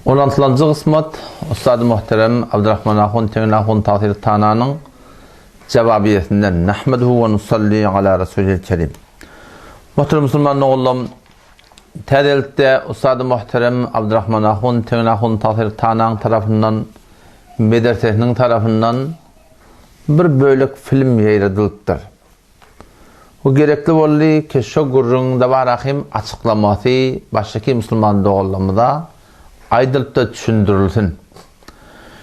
On altylanjy gysmat Ussady Muhterem Abdurrahman Ahun Tegin Ahun Tagsyr Tananyň Jewabiýesinden Nahmeduhu we nusalli ala Rasulil Kerim. Muhterem musulman doganlarym, täzelikde Ussady Muhterem Abdurrahman Ahun Tegin Ahun Tagsyr Tanaň tarapyndan medresesiniň tarapyndan bir bölek film ýaýradylypdyr. Bu gerekli boldy ki şo gürrüň dabarahym açyklamasy başdaky musulman doganlarymyza aýdylypda düşündirilsin.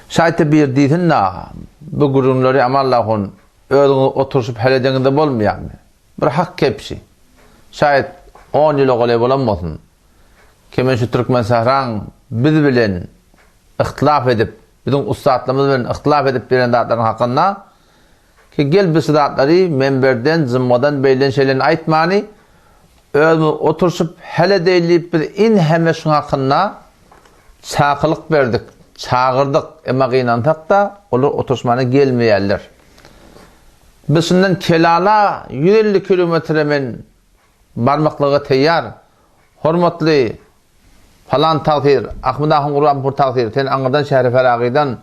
Şaýta bir diýsin-da, bu gürrüňleri amallahun özüňiz oturyşyp hal edeňizde bolmaýarmy? Bir hak kepşi. Şaýat on ýyla golaý bolan bolsun. Ki men şu Türkmensähraň biz bilen yhtylaf edip, biziň ussatlarymyz bilen yhtylaf edip beren zatlaryň hakynda Ki gel biz şu zatlary menberden, jymmadan beýlen şeýlen aýtmany, özümiz oturyşyp hal edeýli diýip biz in heme şuň hakynda çakylyk berdik, çagyrdyk, emma gynansak-da olar oturyşmana gelmeýärler. Biz şundan Kelala 150 kilometre men barmaklyga teýýar. Hormatly Falan tagsyr, Ahmet ahun Gurbanpur tagsyr, sen aňyrdan şähri Feragydan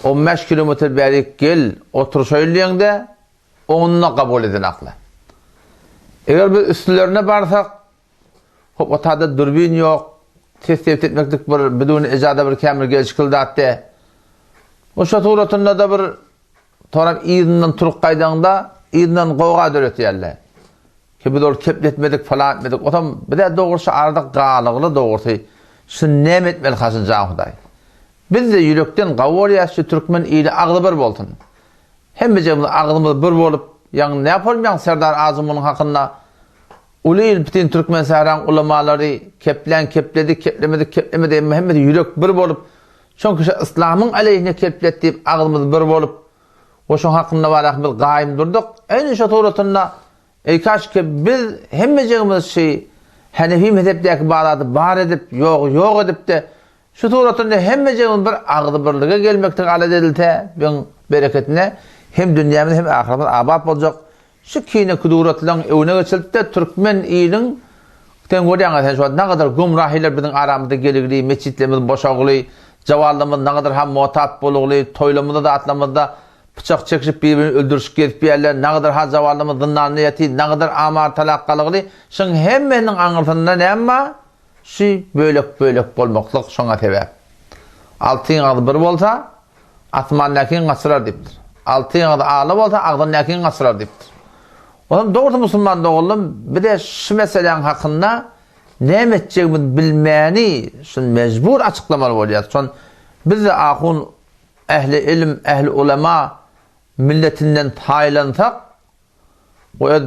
on bäş kilometr bärik gel, oturyşaýyl diýeňde, onda kabul edenakly. Eger biz üstlerine barsak, hop o taýda dürbin ýok, ses tebit etmeklik bir biduni ejada bir kämil gelşikli zat dä. Oşa suratynda-da bir Soňram yzyndan turup gaýdaňda, yzyndan gowga döretýärler. Ki biz ol kepletmedik, falan etmedik. Otam bizä dogrusy arada galygly dogrusy. Şuny näme etmeli haşyn jan Hudaý. Biz-de ýürekden gawy bolýas şu türkmen ili agzy bir bolsun. Hemmejigimiz agzymyz bir bolup, ýaňy näp bolmaýaň Serdar Azmunyň hakynda uly il bütin türkmen sähraň ulamalary keplän kepledi, keplemedik keplemedi emma hemmesi ýürek bir bolup Çünki şu yslamyň aleýhine keplet diýip agzymyz bir bolup we şoň hakynda barah biz gaýym durduk. Eýni şo suratynda eý kaşki biz hemmejigimiz şi Hanefi mezhepdäki bar zady bar edip, ýogy ýok edipde şu suratynda hemmejigimiz bir agzybirlige gelmeklik alada edilse, biň bereketine hem dünýämiz hem ahyretimiz abat boljak. Şu kine kuduratlaň öwüne geçilipde türkmen iliň sen görýäňä sen şu wagt nagadar gümrahylar biziň aramyzda geligli metjitlerimiz boşagly jawallarymyz nagadar ha motap bolugly toýlamyzda zatlarymyzda pyçak çekişip bir birini öldürişip gezip ýärler nagadar ha jawallarymyz zyndanda ýatyr nagadar amar talak galygly şuň hemmesiniň aňyrsynda näme bar şu bölek bölek bolmaklyk şoňa sebäp altyň agzy bir bolsa Asmandäkiňi gaçyrar diýipdir. Altyň agzy ala bolsa, agzyndäkiňi gaçyrar diýipdir. Onam dogrusy musulman doganlarym, bize şu meseläň hakynda näme etjegimizi bilmäni şuny mejbur açyklamaly bolýarys. Şon biz-de ahun ähli ilim, ähli ulema milletinden saýlansak, We öz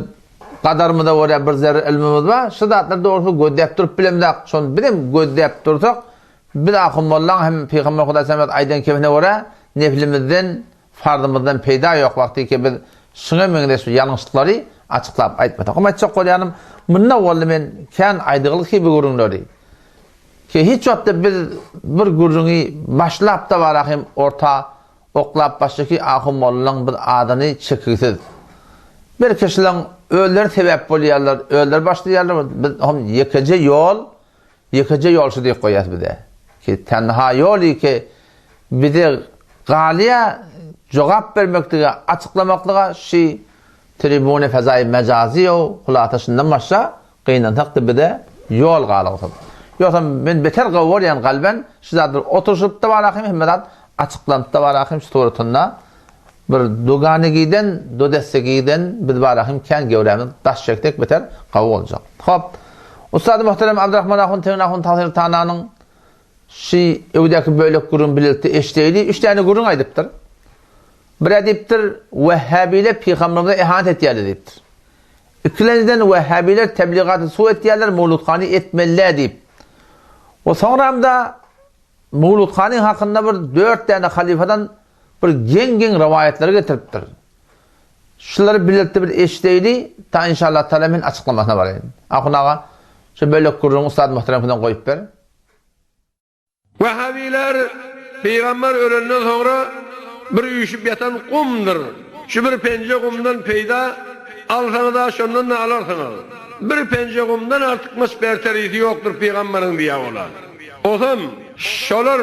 gadarymyza görä bir zerre ylmymyz bar. Şu zatlary dogrusy gözläp durup bilemzok. Şony bizem gözläp dursak, biz ahun mollaň hem Pygamber Hudaý Samet aýdan kepine görä neflimizden, farzymyzdan peýda ýok wagtyky biz şuňa meňzeş bir ýalňyşlyklary açyklap aýtmasak. Hem aýtjak bolýanym, munda boldy men kän aýdygly ki bu gürrüňleri. Ki hiç wagtda biz bir gürrüňi başlap-da bara hem orta Oklap başdaky ahun mollaň bir adyny çekigsiz. Belki şulaň özleri sebäp bolýarlar, özleri başlaýarlar, biz hom ýekeje ýol, ýekeje ýol şu diýip goýýas bize. Ki tenha ýol ki bize galýa jogap bermeklige, açyklamaklyga şi tribune fezaýy mejazy ýo, hulasa şundan başga Gynansak-da bize ýol galygsyz. Ýogsam men beter gowy görýän galben şu zat bir oturyşylypda bar ahym hemme zat açyklanypda bar ahym şu suratynda bir duganigiden dodessegiden biz bar ahym kän gewrämiz daş çeksek beter gowy boljak. Hop. Ussady muhterem Abdurrahman ahun Tegin ahun Tahyr Tananyň şu öwdäki bölek gürrüň bilelikde eşdeýli. Üç däne gürrüň aýdypdyr. Birä diýipdir, Wehhabiler pygamberimize ihanet etýärler diýipdir. Ikilenjiden wehhabiler tebligaty suw etýärler, mowluthany etmeli-dä diýip. We soňram-da mowluthanyň hakynda bir dört däne halyfadan bir geň-geň rowaýatlary getiripdir. Şulary bilelikde bir eşdeýli, ta inşallah taala men açyklamasyna baraýyn. Ahun aga, şu bölek gürrüňi ussat muhteremkiden goýup ber. Wahhabiler pygamber ölenden soňra bir üýşüp ýatan gumdyr. Şu bir penje gumdan peýda alsaňyz-a şondan-da alarsyňyz. Bir penje gumdan artykmaç berterisi ýokdur pygamberiň diýýär olar. Osam şolar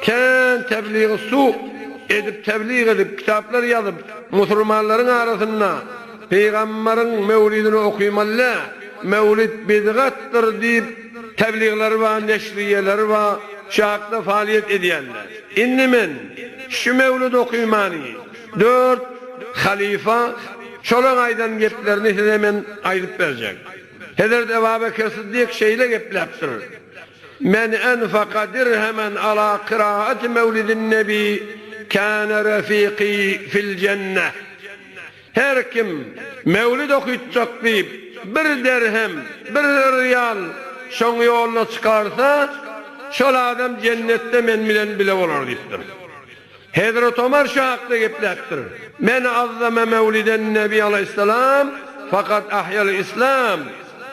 kän tebligy su edip teblig edip kitaplar ýazyp musulmanlaryň arasynda pygambaryň mewlidini okymaly dä mewlid bidgatdyr diýip tebligleri bar neşriýeleri bar şu hakda falyýet edýänler. Indi men şu mewlid okymany dört halyfa şolaň aýdan geplerini size men aýdyp berjek. Hezret Eba Bekir Syddyk şeýle gepläpdir, Men enfaka dirhemen ala kiraati mewlidin nebi kâne refiki fil cenneh. Her kim mewlid okytjak diýip bir derhem, bir ryýal şoň ýoluna çykarsa, şol adam jennetde men bilen bile bolar diýipdir. Hezret Omar şu hakda gepläpdir, Men azzama mewliden Nebi aleýhissalam fakat ahyal islam,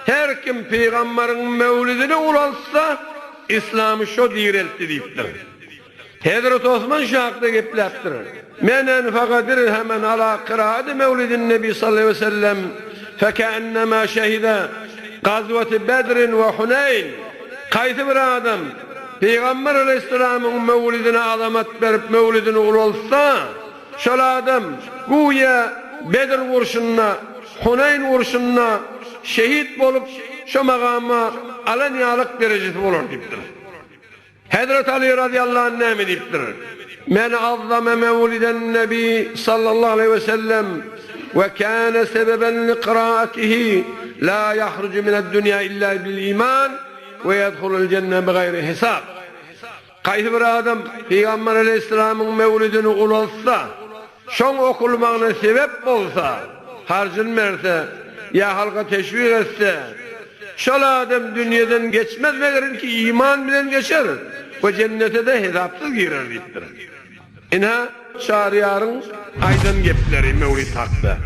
Her kim pygambaryň mewlidini ulaltsa, islamy şo direltdi diýipdir. Hezret Osman şu hakda gepläpdir, Men enfaka dirhemen ala kiraati mewlidin Nebi sallallahu aleýhi we sellem fekeennema şehide gazwati Bedrin we Huneýn, Kaýsy bir adam Pygamber aleýhissalamyň möwlidine azamat berip möwlidini ulaltsa, şol adam güýä Bedr urşunda, Huneýn urşunda şehit bolup şo magama alan ýalyk derejesi bolar diýipdir. Hezreti Aly razyýallahu anh näme diýipdir? Men azzama mewliden Nebi sallallahu aleýhi we sellem we kâne sebeben li kıraatihi la yahrucu mined dünýa illa bil iman We ýedhulul jenne bigaýri hisap. Haýsy bir adam Pygamber aleýhissalamyň mewlidini ulaltsa, şoň okulmagyna sebep bolsa, harjyny berse ýa halka teşwik etse, şol adam dünýeden geçmez meger ki iman bilen geçer we jennete-de hesapsyz girer diýipdir. Ine, Çaryýaryň aýdan gepleri mewlid hakda.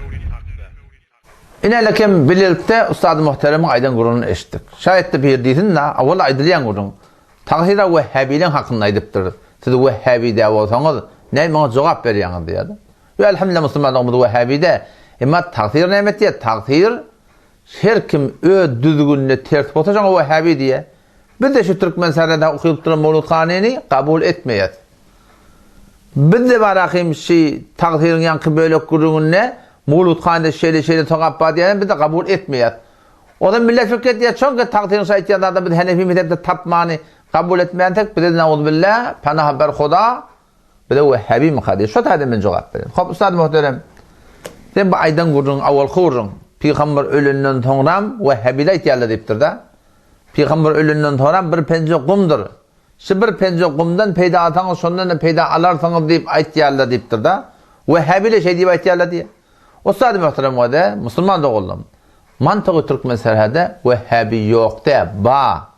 Ine kem bilelikde Ustady Muhteremiň aýdan gürrüňini eşitdik. Şaýatda pir diýsin-dä, owal aýdylýan gürrüň. Tagsyra wehhäbileň hakynda aýdypdyr. Siz wehhäbi dä bolsaňyz, näme muňa jogap berýäňiz diýýär-de. Ýo, elhamdülillah musulmanlygymyz wehhäbi dä. Emma tagsyr näme etýär? Tagsyr her kim öz düzgünine ters bolsa şoňa wehhäbi diýýär. Biz-de şu türkmen sarada okylyp duran mowludhanyny kabul etmeýäs. Biz-de bar ahym şi tagsyryň ýaňky bölek gürrüňinde mowludhanyda şeýle-şeýle sogap bar diýýän biz-de kabul etmeýäs. Ozal millet pikir etýär, çonki tagsyryň şu aýtýan zadyny biz henefi mezhepde tapmany kabul etmänsek, bize nauzubilla, panah ber Huda, Bize wehhabimyka diýip, şo taýdan men jogap bereýin. Hop, ustad muhterem, sen bu aýdan gürrüň, awalky gürrüň, pygamber ölenden soňram wehhabiler aýtýarlar diýipdir-de. Pygamber ölenden soňram bir penje gumdur. Şu bir penje gumdan peýda alsaňyz, şondan-da peýda alarsyňyz diýip aýtýarlar diýipdir-de. Wehhabiler şeý diýip aýtýarlar diýýär. Ustad muhterem we-de, musulman doganlarym, mantygy türkmen serhede wehhabi ýok dä, ba.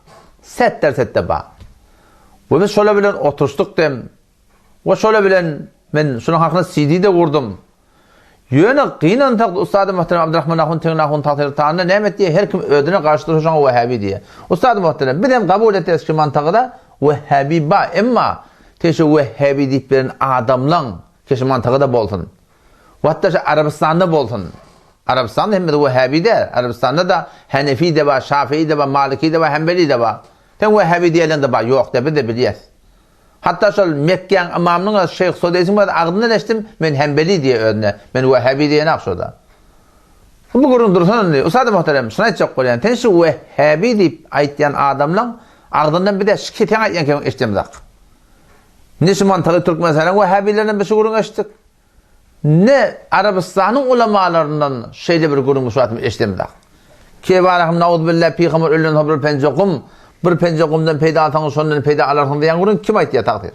Setder-setde ba. We biz şolar bilen oturyşdyk dem. We şolar bilen men şunuň hakynda CD-de gurdum. Ýöne gynansak Ustady Muhterem Abdurrahman Ahun Tegin Ahun Tagsyr Tanda näme etdi? Her kim özüne garşy dursa şoňa Wehhabi diýýär. Ustady Muhterem biz hem kabul etýäris şu mantygy-da Wehhabi ba, emma teşe Wehhabi diýip beren adamlaň keşi mantygy-da bolsun. Hatda şu Arabystanda bolsun. Arabystanda hemmesi Wehhabi däl. Arabystanda-da Hanefi-de bar, Şafii-de bar, Maliki-de bar, Hanbeli-de bar. Sen Wehhabi diýeliňde bar, ýok dä, biz-de bilýäs. Hatda şol Mekgäň ymamynyň özi Şeýh Sudeýsiň özi agzyndan eşitdim, men Hanbeli diýýär özüne, men Wehhabi diýenak şo-da. Bu gürrüň dursun indi. Ussady muhterem, şuny aýtjak bolýan, sen şu Wehhabi diýip aýtýan adamlaň agzyndan biz-de şu seň aýtýan kemiň eşidemzok. Ne şu mantygy Türkmenistanyň Wehhabilerinden biz şu gürrüňi eşitdik. Ne Arabystanyň ulamalaryndan şeýle bir gürrüňi şu wagt eşidemzok. Kebarahym nauzubilla pygamber ölenden soň bir penje gum, bir penje gumdan peýda alsaňyz şondan peýda alarsyňyz diýen gürrüň kim aýtýar tagsyr.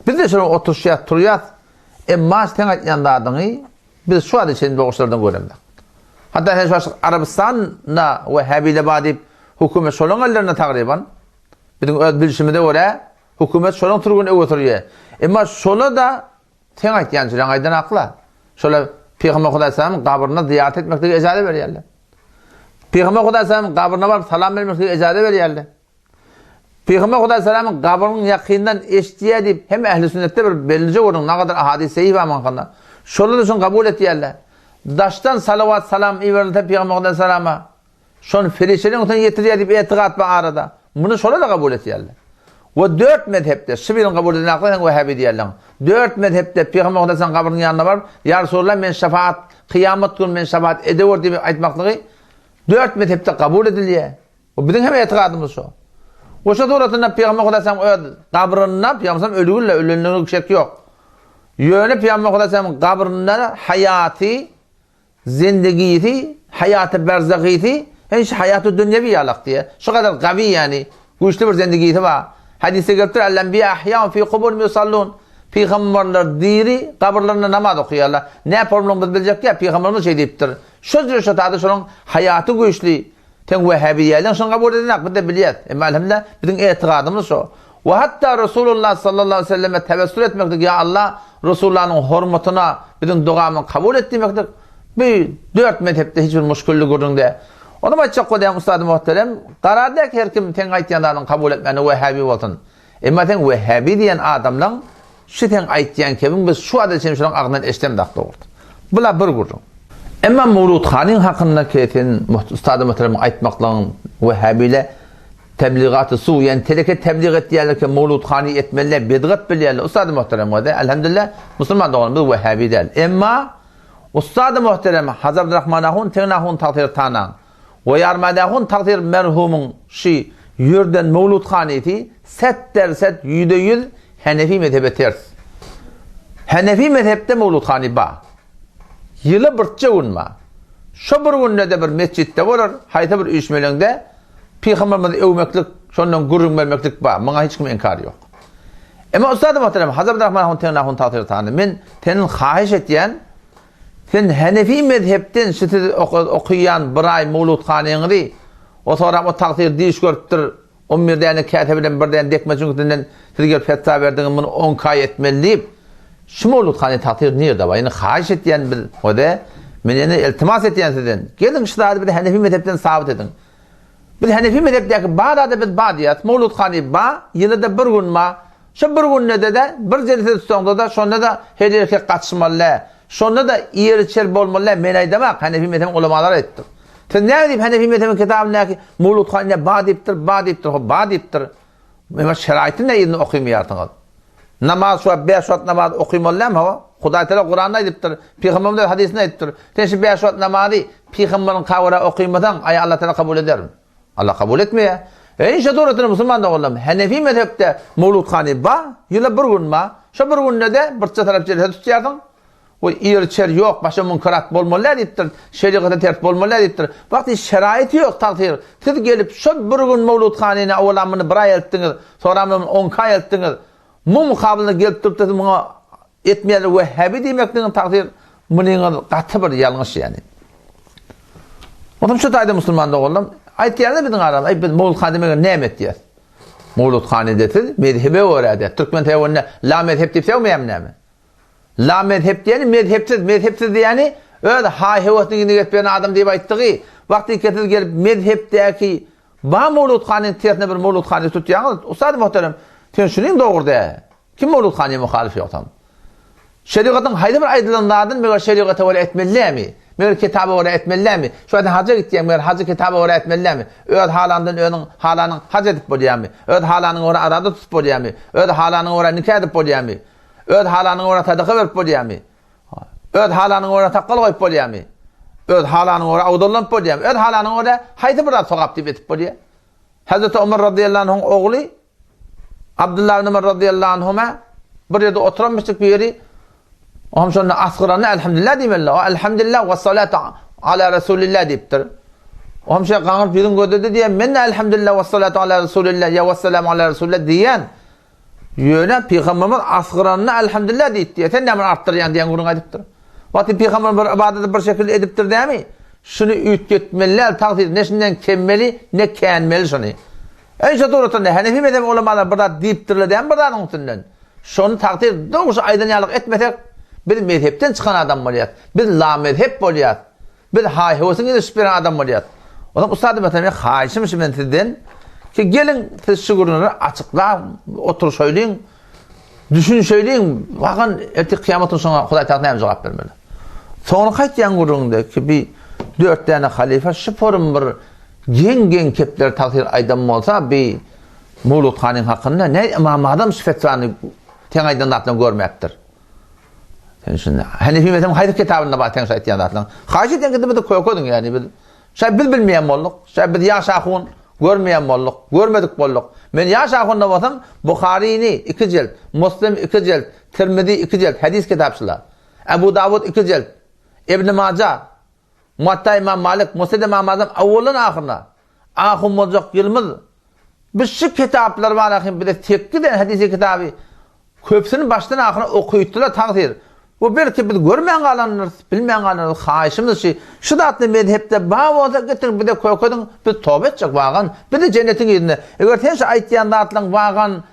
Biz-de şonuň oturyşýas, turýas. Emma seň aýtýan zadyňy biz şu wagta çenli doguşlardan göremzok. Hatda sen şu wagt Arabystanda Wehhabile bar diýip hökümet şolaň ellerinde tagryban. Biziň öz bilşimize görä hökümet şolaň sürgün öňe sürýär. Emma şola-da Seň aýtýan jüreň aýdan akla. Şolar Pygamber Hudaýsalamyň gabryna zyýarat etmeklige ejaza berýärler. Pygamber Hudaýsalamyň gabryna baryp salam bermeklige ejaza berýärler. Pygamber Hudaýsalamyň gabrynyň ýakyndan eşitýär diýip hem ähli sünnetde bir bellije görüň nagadar ahadys sahih bar muň Şolar da şuny kabul etýärler. Daşdan salawat salam iberilse Pygamber Hudaýsalama şony perişdeleň üstüne ýetirýär diýip etikat bar arada. Muny şolar da kabul etýärler. We dört mezhepde, şu birini kabul edenakda sen wehhabi diýerleň. Dört mezhepde Pygamber Hudaýyň gabrynyň ýanyna baryp, Ýa Resulallah men şefaat, kyýamat güni men şefaat edewer diýip aýtmaklygy dört mezhepde kabul edilýär. Bu biziň hem etigadymyz şo. We şo suratynda Pygamber Hudaýyň öz gabrynda, Pygamber ölügille, ölenligine şek ýok. Ýöne Pygamber Hudaýyň gabrynda haýaty Zendigisi, haýaty berzahysy, hemişe haýaty dünýewi ýalak diýýär. Şu gadar gawy ýany, güýçli bir zendigisi bar. Hadysda gelipdir, Al-enbiýa ahýaun fi kuburihim ýusallun. Pygamberler diri, gabyrlarynda namaz okaýarlar. Nä formulaň biz biljek däl, pygamberimiz şeý diýipdir. Şo jüre şo tada şolaň haýaty güýçli. Sen wehhabi diýýärler, şony kabul edenak, biz-de bilýäs. Emma elhamdülillah biziň etigadymyz şo. We hatda Resulullah sallallahu aleýhi we selleme tewessül etmeklik, Ýa Allah, Resulullanyň hormatyna biziň dogamyzy kabul et diýmeklik, bu dört mezhepde hiç bir muşkilli gürrüň däl. Onam aýtjak bolýan ustady muhterem, karar däl ki her kim seň aýtýan zadyňy kabul etmäne wehhabi bolsun. Emma seň wehhabi diýen adamlaň şu seň aýtýan kebiň biz şu wagta çenli şolaň agzyndan eşidemzok dogrusu. Bula bir gürrüň. Emma Mawlud hanyň hakynda ki sen ustady muhteremiň aýtmaklygyň wehhabile Tebligaty su, ýagny teleke teblig etýärler ki Mawlud hany etmeli bedgat bilýärler. Ustady muhterem we elhamdülillah musulman doganlar biz wehhabi däl. Emma ustady muhterem Hajy Abdurrahman ahun tegin ahun tagsyr tanaň. We Ýarmady ahun tagsyr merhumyň şi ýörden Mawlud hanysy set der set ýüzde ýüz Henefi mezhebe ters. Henefi mezhepde Mawlud hany ba. Ýyla birçe gün ba. Şo bir günde-de bir mesjitde bolar, haýsy bir üýşmeleňde Pygamberimizi öwmeklik, şondan gürrüň bermeklik bar. Muňa hiç kimiň inkary ýok. Emma ussady muhterem Hajy Abdurrahman ahun Tegin ahun tagsyr tany. Men senden haýyş etýän, sen Henefi mezhepden şu siz okaýan bir aý mawlud hanyňyzy, o soram o tagsyr diş görüpdir, on bir däne käse bilen bir däne dekme jüňküsinden siz gelip fetwa berdiňiz, muny on iki aý etmeli diýip, şu mawlud hany tagsyr nirde bar? Indi haýyş etýän biz, o-da, men indi iltimas etýän sizden, geliň şu zady bize Henefi mezhepden sabyt ediň. Biz Henefi mezhepdäki ba zada biz ba diýýäris. Mowlud hany ba, ýylyda bir gün ba. Şo bir günde-de bir jelse tutsaňda-da, şonda-da her erkek gatyşmaly däl. Şonda-da iýer-içer bolmaly däl. Men aýdamak, Henefi mezhebiň ulamalary aýdypdyr. Siz näme diýip Henefi mezhebiň kitabyndaky Mowlud hany ba diýipdir, ba diýipdir, hop ba diýipdir. Emma şeraýtyny näme yzyny okymaýarsyňyz? Namaz şu wagt bäş wagt namaz okymaly dälmi hawa? Hudaý Tagala Kuranda aýdypdyr, Pygamberimiz öz hadysynda aýdypdyr. Sen şu bäş wagt namazy pygamberiňka görä okymasaň, aý Allah Tagala kabul edermi? Allah kabul etmeýär. Eý şo suratyny musulman doganlarym, Henefi mezhepde mowlud hany ba, ýyla bir gün ba. Şo bir günde-de birçe tarap jelse tutýarsyň. Bu ir-içer ýok, başga munkerat bolmaly däl diýipdir. Şerigata ters bolmaly däl diýipdir. Wagty şeraýyty ýok, tagsyr. Siz gelip şol bir gün Mowlud hanyny owalam muny bir aý eltdiňiz, soňram muny on iki aý eltdiňiz. Muň mukabylynda gelip durupda siz muňa etmeýärler wehhabi diýmekligiň tagsyr munyňyz gaty bir ýalňyş ýani. Onsoň şu taýda musulman doganlarym aýtýarlar biziň aramyzda, aý biz Mowlud han diýmege näme etýäs? Mowlud hany de siz mezhebe görä-de, türkmen tewinde la mezhep diýip sögmeýärmi näme? La mezhep diýeni mezhepsiz, mezhepsiz diýeni öz haý-höwesini ýerine getirýän adam diýip aýtdygy, wagtynka siz gelip mezhepdäki ba Mowlud hanyň tersine bir Mowlud hany tutýaňyz, ussady muhterem, sen şunyň dogry dä. Kim Mowlud hanya muhalyf ýogsam? Şerigatyň haýsy bir aýdylan zadyny meger şerigata görä etmeli dämi? Meger kitaba görä etmeli dämi? Şu wagt haja gitýäň, meger hajy kitaba görä etmeli dämi? Öz halandan özüň halanyň haj edip bolýarmy? Öz halanyňa görä araza tutup bolýarmy? Öz halanyňa görä nika edip bolýarmy? Öz halanyňa görä sadaka berip bolýarmy? Öz halanyňa görä sakgal goýup bolýarmy? Öz halanyňa görä awdallanyp bolýarmy? Öz halanyňa görä haýsy bir zat sogap diýip edip bolýar? Hazreti Omar radyýallahu anhuň ogly Abdullah ibn Omar radyýallahu anhuma bir ýerde oturanmyşdyk bir ýeri O hem şonda asgyranda elhamdülillah diýmeli. O elhamdülillah we salatu ala Resulillah diýipdir. O hem şeý gaňryp ýüzüň gözledi diýen, men de elhamdülillah we salatu ala Resulillah ýa we selamu ala Resulillah diýen. Ýöne Pygamberimiz asgyranyna Elhamdülillah diýip diýýär. Sen näme artdyrýaň diýen gürrüň aýdypdyr. Wagty Pygamber bir ybadaty bir şekilde edipdir dämi? Şuny üýtgetmeli däl, tagsyr ne şundan kemmeli, ne känmeli şuny. Ençe suratynda Henefi mezhebi ulamalar bir zat diýipdirler dämi bir zadyň üstünden. Şony tagsyr dogry şu aýdan ýalyk etmesek, biz mezhepden çykan adam bolýas. Biz la mezhep bolýas. Biz haý-höwesiň yzyna düşüp ýören adam bolýas. Onsoň ussady meselem men haýyşym şu men sizden ki geliň siz şu gürrüňleri açyklaň, oturyşaýlyň, düşünişeýliň, bakan ertir kyýamat güni şoňa Hudaý Tagala näme jogap bermeli. Soňra gaýtýan gürrüňde ki bi dört däne halyfa şu forum bir geň-geň kepleri tagsyr aýdan bolsa bi. Mowlud hanyň hakynda ne Ymam Azam şu fetwany seň aýdan zatlaryňy görmäpdir. Sen şunda Hanefi mezhebiň haýsy kitabynda bar seň şu aýtýan zatlaryň? Haýyş edýän gidip bizi kökediň ýani biz şa biz bilmeýän bolduk. Şa biz ýaş ahun görmeýän bolduk, görmedik bolduk. Men ýaş ahunda bolsam Buharyny iki jilt, Muslim iki jilt, Tirmizi iki jilt hadis kitapçylar. Abu Dawud iki jilt, Ibn Maja, Muwatta Imam Malik, Musned Imam Azam awwaldan ahyryna ahun boljak ýylymyz biz şu kitaplar bar ahim bize 8 däne hadisi kitaby köpüsini başdan ahyryna okytdylar tagsyr. Bu belki biz görmän galandyrys, bilmän galandyrys. Haýyşymyz şu, şu zatly mezhepde bar bolsa getiriň bize kökediň, biz toba etjek wagan, biz-de jennetiň yzynda. Eger sen şu aýtýan zatlaň wagan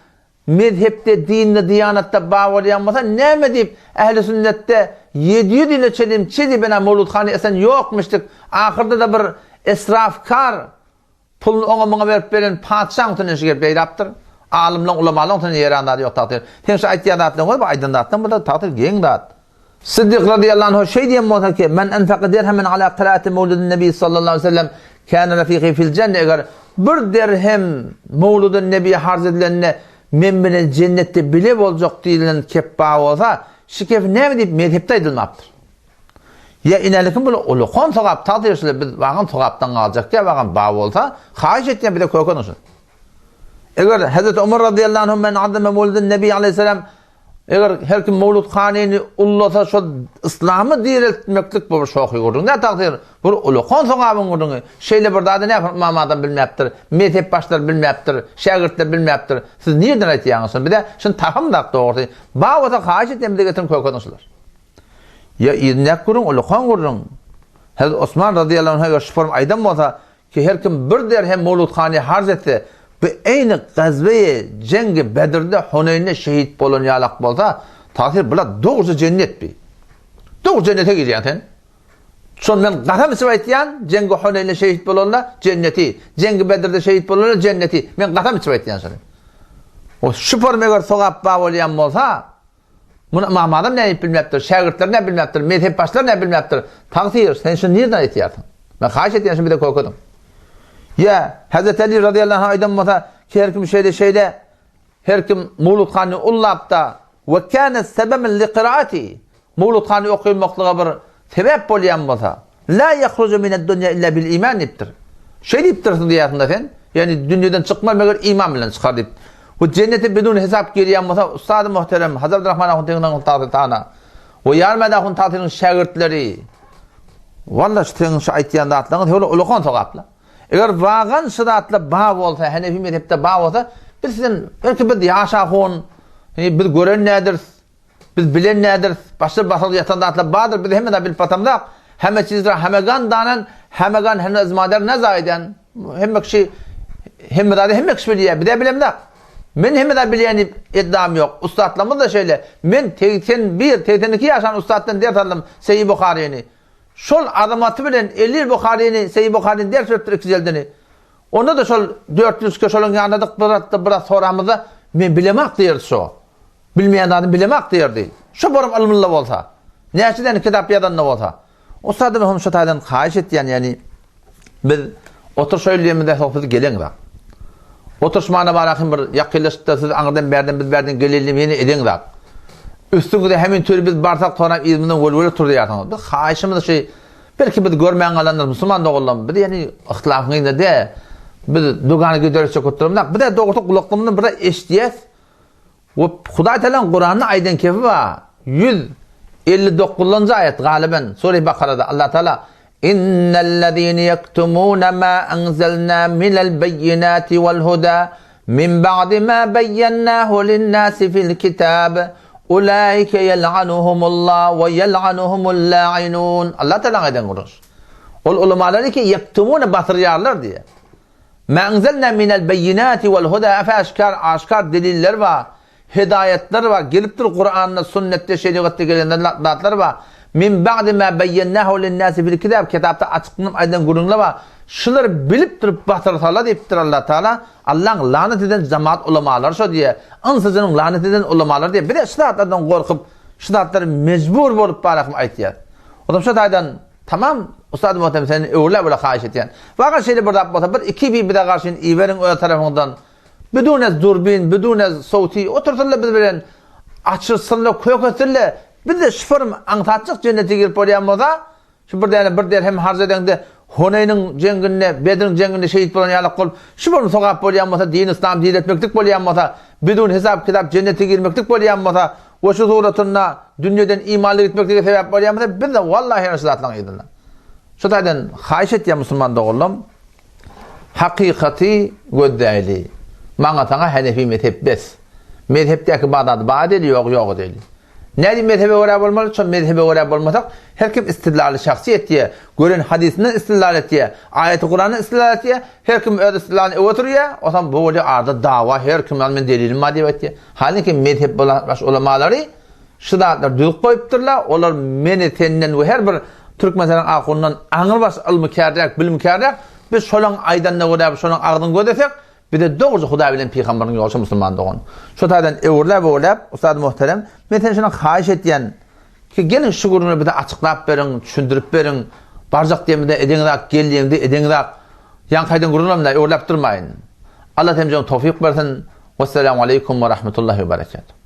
Mezhepde, dinde, diýanatda bar bolýan bolsa, näme diýip, ähli sünnetde 700 ýyla çenli çizi bina Mowludhany esen ýokmuşdyk, ahyrda-da bir esrafkar puluny oňa-muňa berip beren patyşaň üstünden şu gep ýaýrapdyr. Alymlaň, ulamalaň üstünden ýaýran zady ýok tagsyr. Seň şu aýtýan zatlaryň özi bu aýdan zatlaryň bu-da tagsyr geň zat. Siddik radyýallahu anhu şeý diýen bolsa ki, Men enfaka dirhemen ala kiraati mewlidin nebi sallallahu aleýhi we sellem kâne rafiqi fil jenne eger bir dirhem mewlidin nebiýe harç edilende men bilen jennetde bile boljak diýilen kep bar bolsa, şu kep näme diýip mezhepde aýdylmapdyr. Ýa inälikim bul ulukan sogap tagsyr şular biz wagan sogapdan galjak diýä wagan bar bolsa, haýyş etýän bize köken şun. Eger Hazreti Omar radyýallahu anhu men azame mewlidin nebi aleýhissalam Eger her kim Mowlud hanyny ullasa şol yslamy direltmeklik bu bir şohy gürrüň däl tagsyr. Bir ulakan sogabyň gürrüňi. Şeýle bir zady näme ymam adam bilmäpdir, mezhep başlary bilmäpdir, şägirtler bilmäpdir. Siz nirden aýtýaňyz şuny? Bize şuny tapamzak dogrusy. Bar bolsa haýyş etýän bize getiriň kökezin şular. Ýa yzyndaky gürrüň ulakan gürrüň. Hazreti Osman razyýallahu anhu eger şu form aýdan bolsa, Ki her kim bir derhem mowludhany harç etse, bu eýni gazweýi, jeňgi, Bedirde, Huneýnde şehit bolan ýalak bolsa, tagsyr bular dogruja jennet bi. Dogry jennete girýäň sen. Şony men gasam içip aýtýan, jeňgi Huneýnde şehit bolanlar jenneti, jeňgi Bedirde şehit bolanlar jenneti. Men gasam içip aýtýan şony. O şu form eger sogap bar bolýan bolsa, Muny Ymam Azam nädip bilmepdir, şägirtleri nädip bilmepdir, mezhep başlary nädip bilmepdir? Tagsyr, sen şuny nirden aýtýarsyň? Men haýyş edýän şuny bize kökediň. Ýa, Hazreti Ali razyýallahu anh aýdan bolsa, ki her kim şeýle şeýle, her kim Mawlud hany ullapda, we kana sebemen li qiraati, Mawlud hany okaýmaklyga bir sebäp bolýan bolsa, La ýahruju mined-dunýa illa bil iman diýipdir. Şeý diýipdirsiň diýýärsiň-de sen. Ýagny dünýeden çykmaz meger iman bilen çykar diýip. Bu jennete bidun hesap girýän bolsa, Ustady muhterem Hajy Abdurrahman ahun Tegin Tahyr Tana we Ýarmät ahun Tahyryň şägirtleri Walla şu seň şu aýtýan zatlaryňyz höle ulakan sogapla. Eger wagan şu zatlar bar bolsa, Hanefi mezhepde bar bolsa, biz sizden belki biz ýaş ahun, biz gören nädiris, Biz bilen nädiris? Başda basylyp ýatan zatlar bardyr, biz hemme zat bilip batamzak. Hemme çiz ra hemegan danan, hemegan henüz mader ne zaýdan. Hemme kişi hemme zady hemme kişi bilýär, biz-ä bilemzak. Men hemme zat bilýän diýip iddiam ýok. Ussatlarymyz-da şeýle. Men 81, 82 ýaşan ussatdan ders aldym Seýi Buharyny. Şol azamaty bilen 50 ýyl Buharyny, Seýi Buharyny ders beripdir iki jeldini. Onda-da şol 400 kişi şolaryň ýanyndadyk, biraz biraz soramyzda men bilemak diýerdi şo. Bilmeýän zadyny bilemak diýerdi. Şo borum ylmylla bolsa, näçe däne kitap ýazanda bolsa. Ussadym hem şo taýdan haýyş etýän, ýagny biz oturyş öýlüýemizde soň siz geleňzak. Oturyşmana bara hem bir ýakynlaşypda siz aňyrdan bärden biz bärden gelelim ýene edeňzak. Üstüňize hemin türi biz barsak soňra yzymyzdan welwele turýarsyňyz. Biz haýyşymyz şu belki biz görmän galandyr musulman doganlarym. Biz ýagny yhtilafyň yzynda däl. Biz dugany giderişjek oturamzak. Biz dogrusy gulaklygymyzdan bir eşidýäs. We Hudaý Tagalaň Kuranda aýdan kefi bar. 159-njy aýat galyban Sure Bakarada Allah Taala Innellezine yektumuna ma anzalna minel beyyinati wal huda min ba'di ma beyyennahu lin-nasi fil kitab ulaika yel'anuhumullah we yel'anuhumul la'inun. Allah Taala aýdan gürrüň. Ol ulamalar ki yektumuna batyrýarlar diýe. Mä enzelnâ minel beýinâti vel hudâ äf-äşgär, aşgär deliller bar, hidaýatlar bar, gelipdir Kuranda, sünnetde, şerigatda gelen zatlar bar. Min ba'di mâ beýennâhu linnâsi fil kitâb, kitapda açyklanyp aýdylan gürrüňler bar. Şulary bilip durup batyrsalar diýipdir Allah Taala, Allaň lanat eden jemaat ulamalary şo diýýär. Ynsyjynyň lanat eden ulamalary diýýär. Biz-de şu zatlardan gorkup, şu zatlary mejbur bolup barahym aýtýas. Otam şo taýdan Tamam, Ustad Muhterem senden öwrüle-öwrüle haýyş etýän. Waga şeýle bir zat bolsa, bir iki bi bize garşyn iberiň öz tarapyňyzdan. Bidun ez durbin, bidun ez sowti otursynlar biz bilen açylsynlar, kök etsinler. Biz-de şuferim aňsatjyk jennete girip bolýan bolsa, şu bir däne bir derhem harç edeňde Huneýniň jeňginde, Bedriň jeňginde şehit bolan ýalak bolup, şu bir sogap bolýan bolsa, din yslam diretmeklik bolýan bolsa, bidun hesap-kitap jennete girmeklik bolýan bolsa we şu suratynda dünýeden imanly gitmeklige sebäp bolýan bolsa, biz-de wallahi ýene şu zatlaryň yzynda. Şu taýdan haýyş etýän musulman doganlarym, Hakykaty gözläýli. Maňa saňa Hanefi mezhep bes. Mezhepdäki bar zady bar diýeli, ýogy ýok diýeli. Nädip mezhebe görä bolmaly? Şol mezhebe görä bolmasak, her kim istidlaly şahsy etýär. Gören hadysyna istidlal etýär. Aýaty Kurana istidlal etýär. Her kim öz istidlalyny öňe sürýär. Onsoň bu bolýar arada dawa, her kim men delilim bar diýip aýtýar. Halynki mezhep bolan baş ulamalary Şu zatlary düzüp goýupdyrlar, olar meni senden we her bir Türkmenistanyň ahunyndan aňrybaş ylmykärräk, bilimkärräk, biz şolaň aýdanyna görä, şolaň agzyny gözlesek, bize dogruja Hudaý bilen pygambaryň ýoly şo musulman dogan. Şo taýdan öwrüläp-öwrüläp, ussady muhterem, men senden şony haýyş etýän, ki geliň şu gürrüňleri bize açyklap beriň, düşündirip beriň, barjak diýemizde edeňizak, gel diýeňizde edeňizak. Ýaňky aýdan gürrüňlerim-dä, öwrüläp durmaýyn. Allah hemjäňe towfyk bersin. Wesselamu aleýkum we rahmetullahi we berekatuh.